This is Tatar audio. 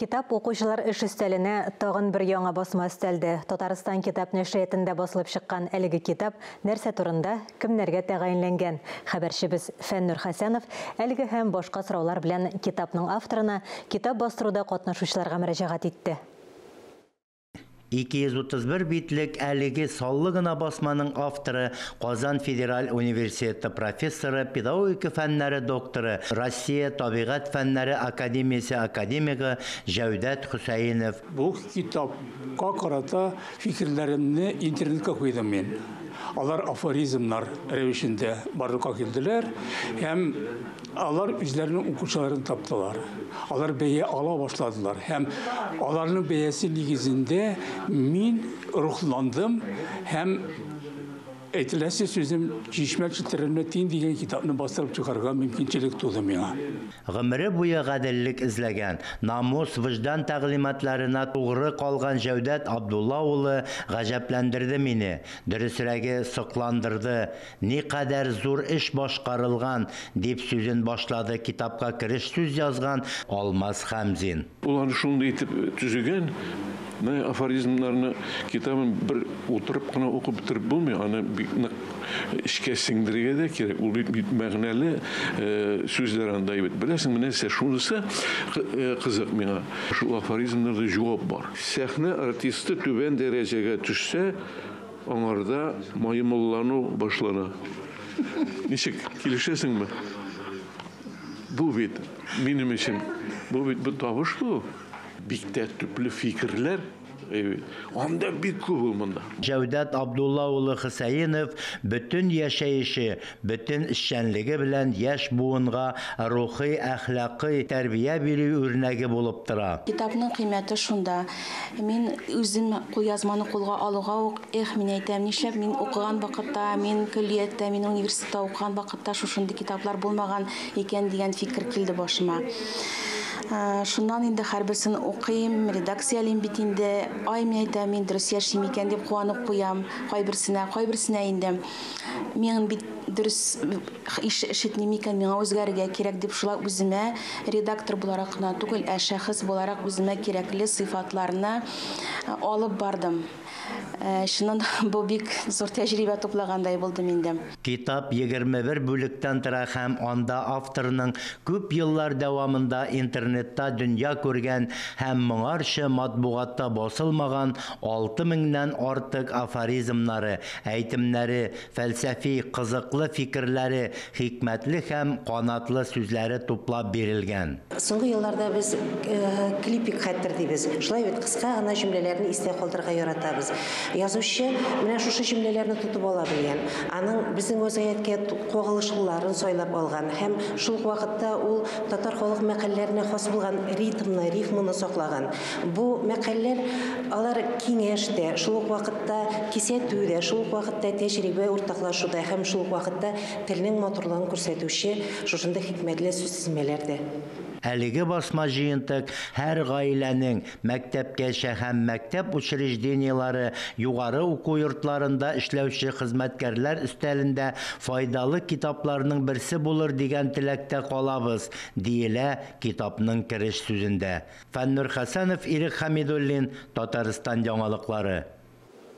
Китап укучылар эш өстәленә тагын бер яңа басма өстәлде. Татарстан китап нәшриятында басылып чыккан әлеге китап нәрсә турында, кемнәргә тәгаенләнгән? Хәбәрчебез Фәннур Хәсәнов әлеге һәм башка сораулар белән китапның авторына, китап бастыруда катнашучыларга мөрәҗәгать итте. 231 битлек әлеге саллы гына басманың авторы Казан федераль университеты профессоры, педагогика фәннәре докторы, Россия табигать фәннәре академиясе академигы Җәүдәт Хөсәенов. Бу китапка карата фикерләремне интернетка куйдым мин. Алар афоризмнар рәвешендә барлыкка килделәр һәм алар үзләренең укучыларын таптылар. Алар бәя ала башладылар һәм аларның бәясе нигезендә мин рухландым һәм әйтеләсе сүзем «Чишмә челтәренә тиң» дигән китапны бастырып чыгарырга мөмкинчелек туды миңа. Гомере буе гаделлек эзләгән, намус, вөҗдан тәгълиматларына тугры калган Җәүдәт Абдулла улы гаҗәпләндерде мине, дөресрәге сокландырды. Никадәр зур эш башкарылган, дип сүзен башлады китапка кереш сүз язган Алмаз Хәмзин. Ул аны шундый итеп төзегән, менә афоризмнарны китабын бер утырып кына укып бетереп булмый, аны бик нык эчкә сеңдерергә дә кирәк. Ул бик бик мәгънәле сүзләр анда бит. Беләсеңме нәрсә, шунысы кызык миңа. Шул афоризмнарда җавап бар. Сәхнә артисты түбән дәрәҗәгә төшсә, аңарда маймыллану башлана. Ничек, килешәсеңме? Бу бит минем өчен, бу бит бу табыш бу. Бик тә төпле фикерләр. Анда бик күп ул монда. Җәүдәт Абдулла улы Хөсәенов бөтен яшәеше, бөтен эшчәнлеге белән яшь буынга рухи, әхлакый тәрбия бирү үрнәге булып тора. Китапның кыйммәте шунда. Мин үзем кулъязманы кулга алуга ук, эх, мин әйтәм, нишләп мин укыган вакытта, мин көллияттә, мин университетта укыган вакытта шушындый китаплар булмаган икән дигән фикер килде башыма. Шуннан инде һәрберсен укыйм, редакциялим бит инде. Ай, мин әйтәм, мин дөрес яшим икән дип куанып куям кайберсенә, кайберсенә инде. Мин бит дөрес ишетмим икән, миңа үзгәрергә кирәк дип шулай үземә редактор буларак кына түгел, ә шәхес буларак үземә кирәкле сыйфатларны алып бардым. Чыннан да бу бик зур тәҗрибә туплагандай булдым инде. Китап 21 бүлектән тора һәм анда авторның күп еллар дәвамында интернетта дөнья күргән һәм моңарчы матбугатта басылмаган 6000-нән артык афоризмнары, әйтемнәре, фәлсәфи, кызыклы фикерләре, хикмәтле һәм канатлы сүзләре туплап бирелгән. Соңгы елларда без клипик хәтер дибез. Шулай бит кыска гына җөмләләрне истә калдырырга яратабыз. Язучы менә шушы җөмләләрне тотып ала белгән. Аның безнең вазгыятькә кагылышлыларын сайлап алган һәм шул ук вакытта ул татар халык мәкальләренә хас булган ритмны, рифманы саклаган. Бу мәкальләр алар киңәш тә, шул ук вакытта кисәтү дә, шул ук вакытта тәҗрибә уртаклашу да һәм шул ук вакытта телнең матурлыгын күрсәтүче шушындый хикмәтле сүзтезмәләр дә. Әлеге басма җыентык һәр гаиләнең мәктәпкәчә һәм мәктәп учреждениеләре, югары уку йортларында эшләүче хезмәткәрләр өстәлендә файдалы китапларның берсе булыр дигән теләктә калабыз, диелә китапның кереш сүзендә. Фәннур Хәсәнов, Ирек Хәмидуллин, Татарстан яңалыклары.